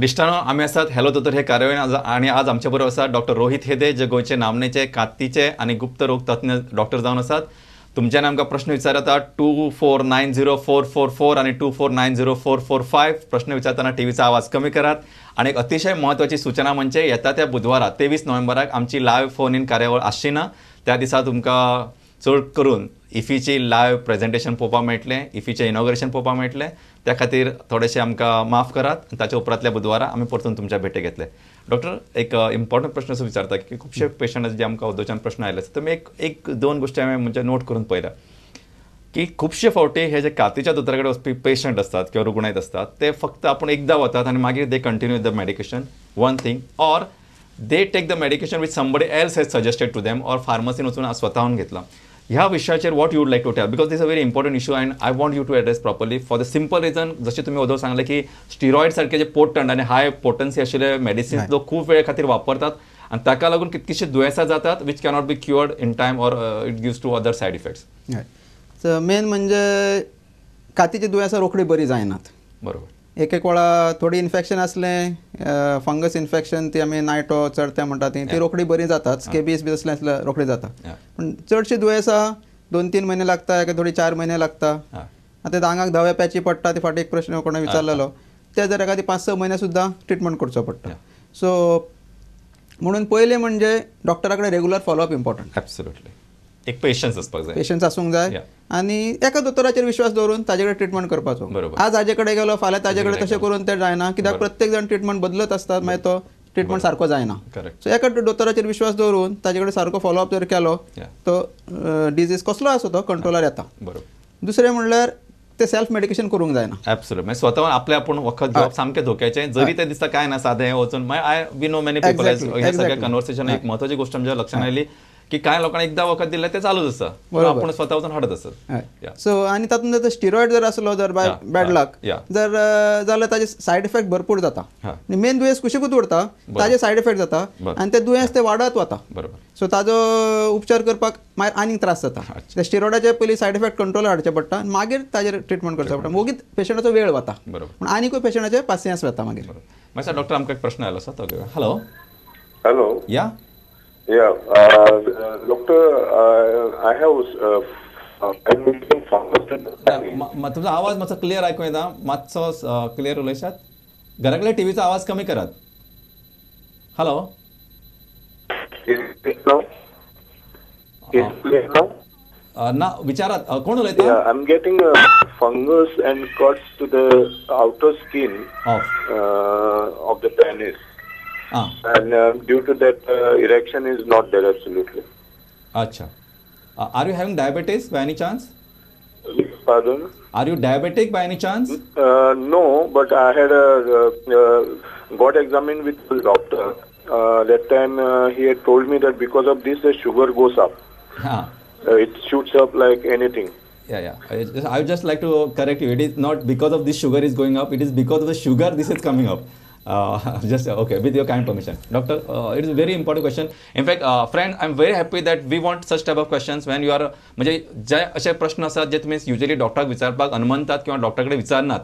इश्टांनो, आमी आसात हॅलो दोतोर हे कार्यावळीन आनी आज आमचे बरोबर आसात डॉक्टर रोहित हेदे, जे गोंयचे नामनेचे कातीचे आनी गुप्त रोग तज्ञ डॉक्टर जावन आसात. तुमच्यान आमकां प्रश्न विचारता 2490444 आनी 2490445. प्रश्न विचारतना टीव्हीचा आवाज कमी करात. आनी एक अतिशय म्हत्वाची सूचना म्हणजे येता त्या बुधवारा 23 नोव्हेंबराक आमची लायव्ह फोन इन कार्यावळ आसची ना. त्या दिसा तुमकां चड करून इफीची लायव्ह प्रेजेंटेशन पळोवपाक मेळटलें, इफीचें इनॉग्रेशन पळोवपाक मेळटलें. त्या खातीर थोडेशें आमकां माफ करात. ताच्या उपरांतल्या बुधवारा आमी परतून तुमच्या भेटेक येतले. डॉक्टर, एक इम्पॉर्टंट प्रश्न असो विचारता की खुबशे पेशंट जे आमकां वदोच्यान प्रश्न आयले आसा, तुमी एक दोन गोश्टी हांवें म्हणजे नोट करून पळयल्या की खुबशे फावटी हे जे कातीच्या दोतोरा कडेन वचपी पेशंट आसतात किंवा रुग्णायत आसतात ते फक्त आपूण एकदां वतात आनी मागीर they continue the medication, one thing, or they take the medication which somebody else has suggested to them or फार्मसीन वचून स्वताहून घेतलां. ह्या विशयाचेर what you would like to tell, because this a very important issue and I want you to address properly for the simple reason, जशें तुमी वदोळ सांगलें की steroid सारखे जे पोटंट आनी हाय पोटन्सी आशिल्ले मेडिसिन्स लोक खूब वेळे खातीर वापरतात आनी ताका लागून कितकीशीं दुयेंसां जातात which cannot be cured in time or it gives to other side effects. So main म्हणजे कातीची दुयेंसां रोखडी बरी जायनात. बरोबर. एक एक वेळा थोडी इन्फेक्शन आसलें, फंगस इन्फेक्शन, ती आमी नायटो चडते म्हणटा ती रोखडी बरी जातात. स्केबीस बी असलें आसल्यार रोखडी जाता. पूण चडशीं दुयेंसां 2-3 म्हयने लागता, एका थोडी 4 म्हयने लागता. आतां आंगाक धवे पॅची पडटा, ते फाटीं एक प्रश्न कोणें विचारलेलो, ते जर एखादी 5-6 म्हयने सुद्दां ट्रिटमेंट करचो पडटा. सो म्हणून पयलें म्हणजे डॉक्टरा कडेन रेगुलर फॉलोअप इम्पॉर्टंट. एब्सोल्युटली. एक पेशन्स आसपाक जाय, पेशन्स आसूंक जाय आनी एका दोतोराचेर विश्वास दवरून ताजे कडेन ट्रिटमेंट करपाचो. आज हाजे कडेन गेलो, फाल्यां ताजे कडेन, तशें करून तें जायना, कित्याक प्रत्येक जाण ट्रिटमेंट बदलत आसतात, मागीर तो ट्रिटमेंट सारको जायना. सो एका दोतोराचेर विश्वास दवरून ताजे कडेन सारको फॉलोअप जर केलो तो डिजीज कसलो आसो तो कंट्रोलार येता. दुसरें म्हणल्यार ते सेल्फ मेडिकेशन करूंक जायना. एब्सोल्युटली. मागीर स्वता आपले आपूण वखद घेवप सामकें धोक्याचें, जरी तें दिसता कांय ना सादें वचून. मागीर I we know many people, हे सगळ्या कन्वर्सेशन एक म्हत्वाची गोश्ट आमच्या लक्षांत आयली की कांय लोकांनी एकदां वखद दिलें तें चालूच आसा, आपूण स्वता वचून हाडत आसत. सो आनी तातूंत जर स्टिरॉयड जर आसलो जर बाय बॅड लक जर जाल्यार ताजे सायड इफेक्ट भरपूर जाता. मेन दुयेंस कुशीकूच उरता, ताजे सायड इफेक्ट जाता आनी ते दुयेंस ते वाडत वता. सो ताजो उपचार करपाक मागीर आनीक त्रास जाता. त्या स्टिरॉयडाचे पयलीं सायड इफेक्ट कंट्रोल हाडचे पडटा आनी मागीर ताजेर ट्रिटमेंट करचो पडटा. वगीत पेशंटाचो वेळ वता, पूण आनीकूय पेशंटाचे पासियेंस वता मागीर. मागीर डॉक्टर आमकां एक प्रश्न आयलो आसा तो. हॅलो. हॅलो. या Yeah, doctor, I have I'm getting fungus. तुमचा आवाज मातसो क्लियर आयकूं येता, मातसो क्लियर उलयशात. घरा कडेन टीव्हीचो आवाज कमी करात. हॅलो. ना, विचारात कोण उलयता. I am getting fungus and cuts to the outer skin of the penis. And due to that, erection is not there absolutely. Acha. Are you having diabetes by any chance? Pardon? Are you diabetic by any chance? No, but I had got examined with the doctor. That time he had told me that because of this the sugar goes up. It shoots up like anything. Yeah, yeah. I would just like to correct you. It is not because of this sugar is going up. It is because of the sugar this is coming up. Just okay, with your kind permission, doctor, it is a very important question. In fact, friend, I'm very happy that we want such type of questions when you are, म्हणजे जे असे प्रश्न आसात जे तुम्ही usually डॉक्टराक विचारपाक अनमनतात किंवा डॉक्टरा कडेन विचारनात.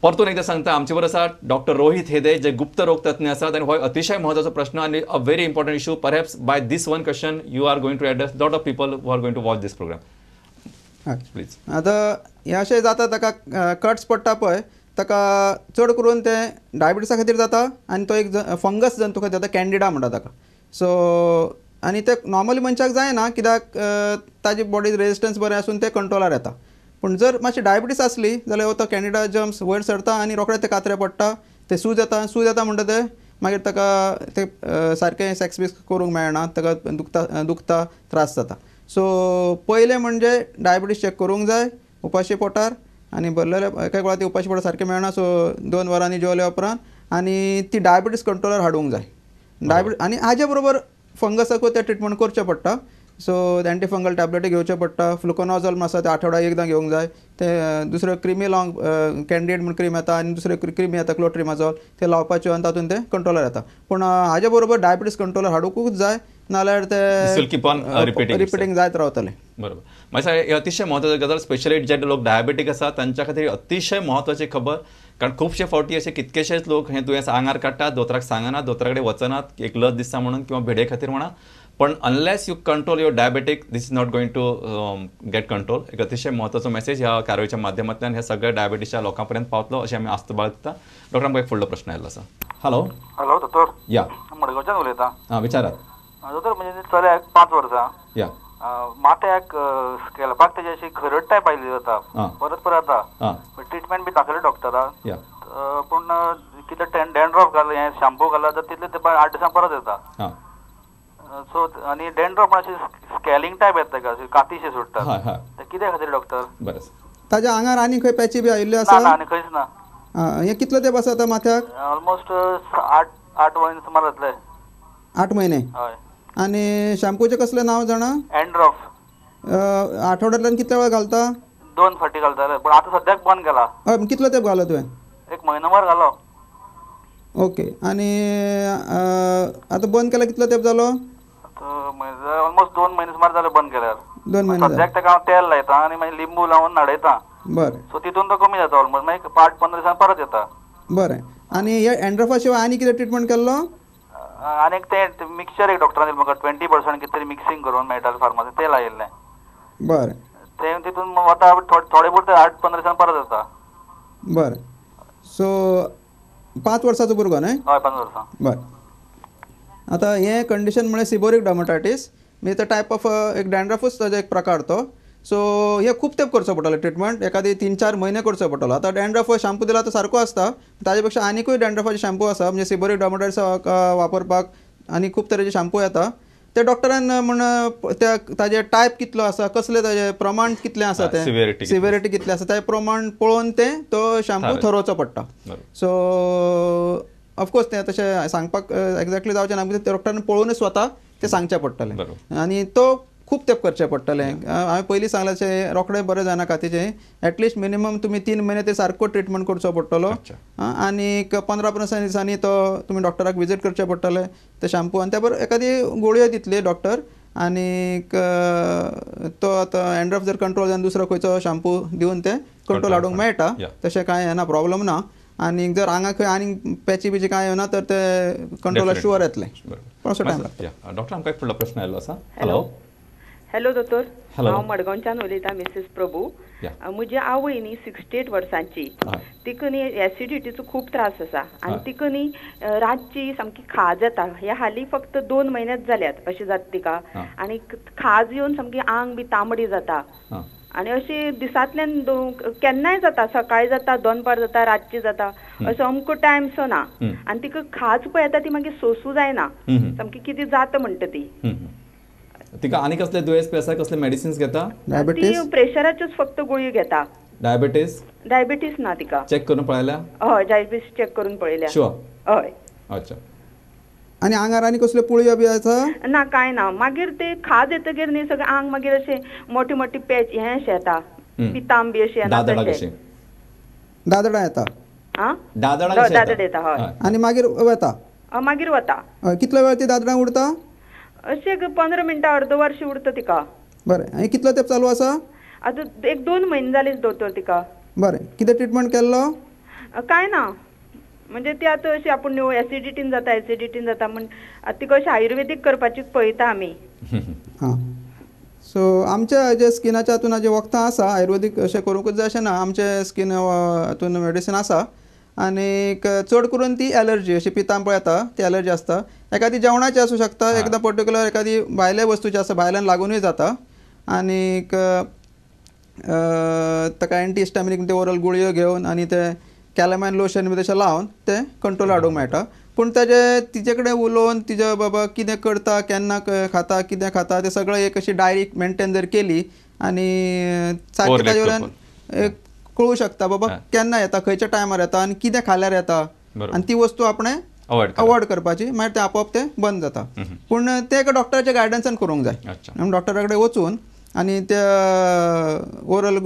परतून एकदा सांगता, आमचे बरोबर आसा डॉक्टर रोहित हेदे, जे गुप्त रोग तज्ञ आसात आनी हो अतिशय म्हत्वाचो प्रश्न आनी a very important issue. Perhaps by this one question you are going to address lot of people who are going to watch this program. Please. आतां हें अशें जाता, ताका कट्स पडटा पळय, ताका चड करून तें डायबिटीसा खातीर जाता आनी तो एक फंगस जंतू खातीर जाता, कॅन्डिडा म्हणटा ताका. सो आनी तें नॉर्मली मनशाक जायना, कित्याक ताजी बॉडी रेजिस्टन्स बरें आसून तें कंट्रोलार येता. पूण जर मातशी डायबिटीस आसली जाल्यार तो कॅन्डिडा जम्स वयर सरता आनी रोखडे ते कात्रे पडटा, ते सूज येता. सूज येता म्हणटा ते मागीर ताका ते सारकें सेक्स बीस करूंक मेळना, ताका दुखता दुखता त्रास जाता. सो पयलें म्हणजे डायबिटीस चॅक करूंक जाय उपाशी पोटार आनी भरलेले एका वेळार ती उपाशी पोटार सारकें मेळना. सो 2 वरांनी जेवल्या उपरांत आनी ती डायबिटीस कंट्रोलार हाडूंक जाय. डायबिटीस आनी हाजे बरोबर फंगसाकूय तें ट्रिटमेंट करचें पडटा. सो एंटीफंगल टॅबलेटी घेवच्यो पडटा. फ्लुकोनॉझल म्हण आसा ते आठवड्याक एकदां घेवंक जाय. ते दुसऱ्यो क्रिमी लावंक कॅन्डीड म्हण क्रीम येता आनी दुसऱ्यो क्रिमी येता क्लोट्रिमाझॉल, ते लावपाच्यो आनी तातूंत ते कंट्रोलार येता. पूण हाजे बरोबर डायबिटीस कंट्रोलार हाडुंकूच जाय. नाल्यार ते रिपीटींग जायत रावतलें. बरोबर. मागीर हे अतिशय म्हत्वाची गजाल, स्पेशली जे लोक डायबेटीक आसा तांच्या खातीर अतिशय म्हत्वाची खबर, कारण खुबशे फावटी अशे कितकेशेच लोक हें दुयेंस आंगार काडटात, दोतोराक सांगनात, दोतोरा कडेन वचनात, एक लज दिसता म्हणून किंवा भेडे खातीर म्हणा, पण unless you control your diabetic this is not going to get control. एक अतिशय म्हत्वाचो मेसेज ह्या कारवायच्या माध्यमांतल्यान ह्या सगळ्या डायबेटीसच्या लोकां पर्यंत पावतलो अशें आमी आस्त बाळगता. डॉक्टर, आमकां एक फुडलो प्रश्न आयिल्लो आसा. हॅलो. हॅलो दोतोर. या, मडगांवच्यान उलयता. आं, विचारात. दोतोर, म्हणजे चल्याक 5 वर्सां या माथ्याक स्कॅल्पाक तेजी अशी खरड टायप आयिल्ली जाता, परत परत जाता. ट्रिटमेंट बी दाखयले डॉक्टराक, पूण कितें डॅन्ड्रफ घाल, हें शॅम्पू घाला तर तितले ते 8 दिसां परत येता. सो आनी डॅन्ड्रफ अशी स्कॅलिंग टायप येता ताका, अशी कातीशी सुट्टा, कित्या खातीर डॉक्टर? बरें. ताज्या आंगार आनी खंय पॅची बी आयिल्ल्यो आसा? ना, आनी खंयच ना. हें कितलो तेंप आसा आतां माथ्याक? ऑलमोस्ट 8 म्हयने सुमार जातले. 8 म्हयने? हय. आनी शॅम्पूचें कसलें नांव जाणा? एन्ड्रॉफ. आठवड्यांतल्यान कितले वेळा घालता? 2 फावटी घालताले, पूण आतां सद्याक बंद केला. हय, कितलो तेंप घालो तुवें? 1 म्हयनो भर घालो. ओके. आनी आतां बंद केला कितलो तेंप जालो? ऑलमोस्ट 2 म्हयने सुमार जाले बंद केल्यार. 2 म्हयने. सद्याक ताका हांव तेल लायता आनी मागीर लिंबू लावन न्हाणयता. बरें. सो तितून तो कमी जाता ऑलमोस्ट, मागीर 5-15 दिसान परत येता. बरें. आनी हे एन्ड्रॉफा शिवाय आनी कितें ट्रिटमेंट केल्लो? आनी एक तें मिक्सचर एक डॉक्टरान दिलें म्हाका, 20% कितें तरी मिक्सिंग करून मेळटा फार्मासी, तें लायिल्लें. बरें. तें तितून वता थोडे पुरते 8-15 दिसान परत येता. बरें. सो 5 वर्साचो भुरगो न्हय? हय, 5 वर्सां. बरें. आतां हें कंडिशन म्हळ्यार सिबोरीक डर्मटायटीस, म्हणजे तो टायप ऑफ एक डॅन्ड्रफूच ताजो एक प्रकार तो. सो हे खूब तेंप करचो पडटलो ट्रिटमेंट, एखादी 3-4 म्हयने करचो पडटलो. आतां डॅन्ड्रफ शॅम्पू दिला तो सारको आसता, ताजे पेक्षा आनिकूय डॅन्ड्रफाचे शॅम्पू आसा, म्हणजे सिबोरीक डर्मटायटीस वापरपाक आनी खूब तरेचे शॅम्पू येता. ते डॉक्टरान म्हण त्या ताजे टायप कितलो आसा, कसले ताजे प्रमाण कितलें आसा, तें सिवियरिटी कितलें आसा, ताजे प्रमाण पळोवन तें तो शॅम्पू थरोवचो पडटा. सो ऑफकोर्स तें तशें सांगपाक एक्झॅक्टली जावचें ना, कित्याक डॉक्टरान पळोवनूच स्वता तें सांगचें पडटलें आनी तो खूब तेंप करचें पडटलें. हांवें पयलीं सांगलें तशें रोखडें बरें जायना कातीचें, एटलिस्ट मिनिमम तुमी 3 म्हयने ते सारको ट्रिटमेंट करचो पडटलो आनी 15-15 दिसांनी तो तुमी डॉक्टराक विजीट करचें पडटलें. ते शॅम्पू आनी त्या बरोबर एखादी गुळयो दितली डॉक्टर, आनीक तो आतां एन्ड्रफ जर कंट्रोल जावन दुसरो खंयचो शॅम्पू दिवन ते कंट्रोल हाडूंक मेळटा, तशें कांय येना प्रॉब्लम ना. आनी जर आंगाक खंय आनीक पॅची बिची कांय येना तर ते कंट्रोला शुअर येतलें, पूण असो टायम लागता. डॉक्टर, आमकां एक फुडलो प्रश्न आयिल्लो आसा. हॅलो. हॅलो दोतोर, हांव मडगांवच्यान उलयतां, मिसेस प्रभू. म्हजी आवय न्ही 68 वर्सांची, तिका न्ही एसिडिटीचो खूब त्रास आसा आनी तिका न्ही रातची सामकी खाज येता. हे हालीं फक्त 2 म्हयनेच जाल्यात अशें जाता तिका, आनी खाज येवन सामकी आंग बी तांबडी जाता आनी अशी दिसांतल्यान केन्नाय जाता, सकाळी जाता, दनपार जाता, रातची जाता, असो अमको टायम सो ना. आनी तिका खाज पळय येता ती मागीर सोंसूं जायना, सामकी कितें जाता म्हणटा ती. तिका आनी कसले दुयेंस बी आसा, कसले मेडिसिन्स घेता? ती प्रेशराच्योच फक्त गुळयो घेता. डायबिटीज? डायबिटीज ना तिका. चॅक करून पळयल्या? हय, डायबिटीज चॅक करून पळयल्या. शुअर? हय. अच्छा. आनी आंगार आनी कसल्यो पुळयो बी आसा? ना, कांय ना. मागीर ते खाज येतकीर न्ही सगळें आंग मागीर अशें मोटे मोटे पॅच हें अशें येता, पिताम बी अशें येता. दादडां येता? आं, दादड येता. हय. आनी मागीर वता? मागीर वता. कितलो वेळ ती दादडां उरता? अशें 15 मिनटां अर्द वर्स उरता तिका. बरें. आनी कितलो तेंप चालू आसा? आतां 1-2 म्हयने जाले दोतोर तिका. बरें. कितें ट्रिटमेंट केल्लो? कांय ना, म्हणजे ती आतां अशी आपूण न्हू एसिडिटीन जाता, एसिडिटीन जाता म्हण आतां तिका अशें आयुर्वेदीक करपाची पळयता आमी. हां. सो आमच्या जे स्किनाच्या हातून जे वखदां आसा आयुर्वेदीक अशें करूंकूच जाय अशें ना, आमचे स्किन हातून मेडिसीन आसा. आनीक चड करून ती एलर्जी अशी पितां पळय येता ती एलर्जी आसता, एखादी जेवणाची आसूं शकता, एकदां पर्टिक्युलर एखादी भायल्या वस्तूची आसा, भायल्यान लागुनूय जाता. आनीक ताका एंटीहिस्टामिनीक ते ओरल गुळयो घेवन आनी ते कॅलमायन लोशन बी तशें लावन ते कंट्रोल हाडूंक मेळटा. पूण ताजे तिजे कडेन उलोवन तिजे बाबा कितें करता, केन्ना खाता, कितें खाता, तें सगळें एक अशी डायरी मेंटेन जर केली आनी सारकें ताजे वयल्यान एक कळूं शकता बाबा केन्ना येता, खंयच्या टायमार येता आनी कितें खाल्यार येता, आनी ती वस्तू आपणें अवॉयड करपाची, मागीर तें आपोआप तें बंद जाता. पूण तें एका डॉक्टराच्या गायडन्सान करूंक जाय. डॉक्टरा कडेन वचून आनी ते ओरल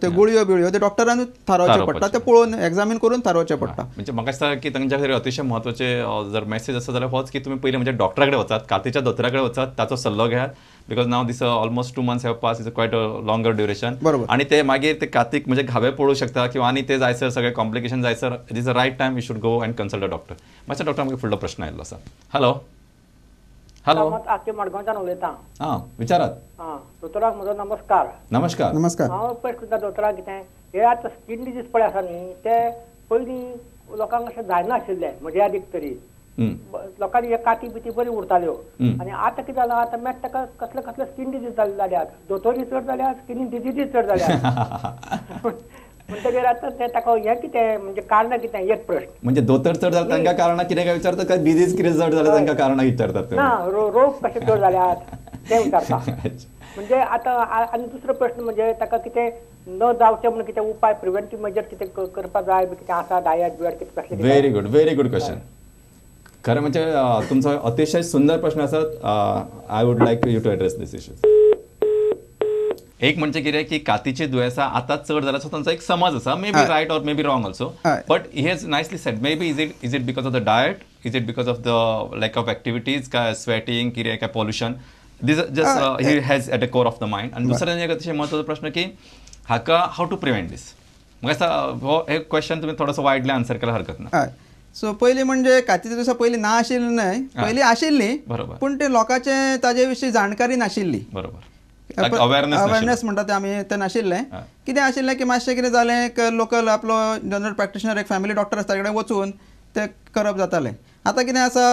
ते गुळयो बिळयो ते डॉक्टरानूच थारावचें पडटा, ते पळोवन एग्जामीन करून थारावचें पडटा. म्हणजे म्हाका दिसता की तांच्या खातीर अतिशय म्हत्वाचे जर मेसेज आसा जाल्यार होच की तुमी पयलीं म्हणजे डॉक्टरा कडेन वचात, कातीच्या दोतोरा कडेन वचात, ताचो सल्लो घेयात, because now this almost 2 months have pass, is quite a longer duration. बरोबर. आनी ते मागीर ते कातीक म्हणजे घावे पडूं शकता किंवा आनी ते जायसर सगळे कॉम्प्लिकेशन जायसर it is a right time you should go and consult a doctor. मातशें डॉक्टर आमकां फुडलो प्रश्न आयिल्लो आसा. हॅलो हॅलो, आके मडगांवच्यान उलयतां. आं, विचारात. आं, दोतोराक म्हजो नमस्कार. नमस्कार. नमस्कार. हांव प्रश्न करता दोतोराक, कितें हे आतां स्कीन डिजीज पळय आसा न्ही, ते पयलीं लोकांक अशें जायनाशिल्लें, म्हज्या यादीक तरी लोकांनी हे काती बिती बरी उरताल्यो, आनी आतां कितें जालां, आतां मागीर ताका कसले कसले स्कीन डिजीज जाल्यात, दोतोरी चड जाल्यात, स्कीन डिजीजय चड जाल्यात. म्हणटगीर आतां तें ताका हें कितें म्हणजे कारणां कितें, एक प्रश्न. म्हणजे दोतोर चड जाल्यार तांकां कारणां कितें काय विचारतात, काय डिजीज कितें चड जाल्यार तांकां कारणां विचारतात? ना, रोग कशे चड जाल्यात तें विचारता. म्हणजे आतां आनी दुसरो प्रश्न म्हणजे ताका कितें न जावचें म्हणून कितें उपाय, प्रिवेंटीव मेजर कितें करपाक जाय, कितें आसा डायट बियट कितें कसलें? Very good, very good question. खरें म्हणजे तुमचो अतिशय सुंदर प्रश्न आसा. I would like you to address this issue. एक म्हणजे कितें की कातीची दुयेंसां आतां चड जाल्यार सो तांचो एक समज आसा, maybe right or maybe wrong also, but he has nicely said, maybe is it because of the diet, is it because of the lack of activities, काय स्वेटिंग कितें, काय pollution, this just he has at the core of the mind. आनी दुसरें एक अतिशय म्हत्वाचो प्रश्न की हाका हाव टू प्रिवेंट दीस. म्हाका दिसता हो एक क्वेश्चन तुमी थोडोसो वायडली आन्सर केल्यार हरकत ना. सो पयलीं म्हणजे कातीच्या दिवसा पयलीं ना आशिल्ली न्हय, पयलीं आशिल्ली, पूण ते लोकांचे ताजे विशीं जाणकारी नाशिल्ली. बरोबर, अवेरनेस म्हणटा ते आमी ते नाशिल्लें. कितें आशिल्लें की मातशें कितें जालें एक लोकल आपलो जनरल प्रॅक्टिशनर एक फॅमिली डॉक्टर आसता ताचे कडेन वचून ते करप जातालें. आतां कितें आसा,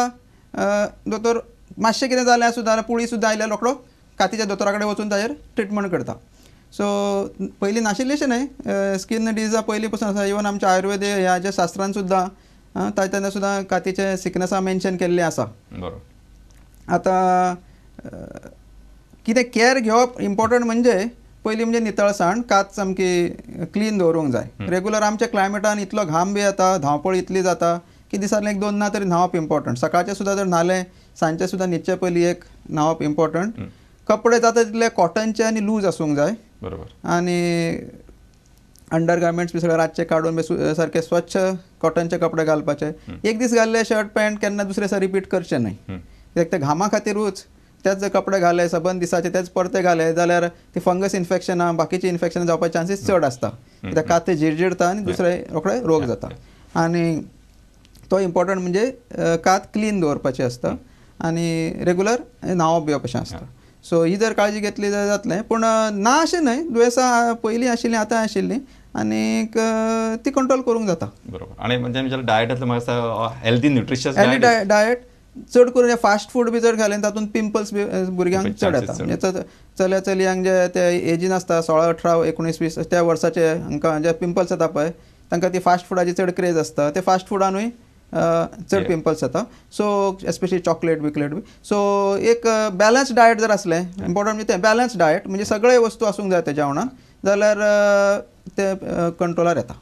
दोतोर मातशें कितें जालें सुद्दां, पुळी सुद्दां आयल्यार रोकडो कातीच्या दोतोरा कडेन वचून ताजेर ट्रिटमेंट करता. सो पयलीं नाशिल्लें अशें न्हय, स्कीन डिजीजां पयलीं पसून आसा. इवन आमच्या आयुर्वेद ह्या ज्या शास्त्रान सुद्दां तेन्ना सुद्दां कातीचे सिकनसां मेन्शन केल्लें आसा. आतां कितें कॅर घेवप इम्पॉर्टंट म्हणजे पयलीं म्हणजे नितळसाण, कात सामकी क्लीन दवरूंक जाय. रेगुलर आमच्या क्लायमेटान इतलो घाम बी येता, धांवपळ इतली जाता की दिसांतलें एक दोन ना तरी न्हांवप इम्पॉर्टंट. सकाळचें सुद्दां जर न्हालें, सांजचें सुद्दां न्हिदचे पयलीं एक न्हांवप इम्पॉर्टंट. कपडे जाता तितले कॉटनचे आनी लूज आसूंक जाय. बरोबर. आनी अंडर गार्मेंट्स बी सगळे रातचे काडून बी सारके स्वच्छ कॉटनचे कपडे घालपाचे. एक दीस घाल्ले शर्ट पॅन्ट केन्ना दुसरे दिसा रिपीट करचे न्हय, कित्याक ते घामा खातीरूच तेच जर कपडे घाले सबंद दिसाचे तेच परते घाले जाल्यार ती फंगस इन्फेक्शनां बाकीची इन्फेक्शनां जावपाचे चान्सीस चड आसता, कित्याक कात झिरझिरता आनी दुसरे रोखडे रोग जाता. आनी तो इम्पॉर्टंट म्हणजे कात क्लीन दवरपाची आसता आनी रेगुलर न्हांवप बिवप अशें आसता. सो ही जर काळजी घेतली जाल्यार जातलें. पूण ना अशें न्हय, दुयेंसां पयलीं आशिल्लीं आतां आशिल्लीं आनीक ती कंट्रोल करूंक जाता. बरोबर. आनी म्हणजे डायटांतलें म्हाका हेल्दी न्युट्रिशियस डायट चड करून फास्ट फूड बी जर घालें तातूंत पिंपल्स बी भुरग्यांक चड येता. म्हणजे चल्या चलयांक जे ते एजीन आसता 16, 18, 19, 20 त्या वर्साचे हांकां जे पिंपल्स येता पळय तांकां ती फास्ट फुडाची चड क्रेज आसता, ते फास्ट फुडानूय चड पिंपल्स येता. सो एस्पेशली चॉकलेट बिकलेट बी. सो एक बॅलन्स डायट जर आसलें इम्पॉर्टंट म्हणजे तें बॅलन्स डायट म्हणजे सगळे वस्तू आसूंक जाय त्या जेवणान जाल्यार ते कंट्रोलार येता.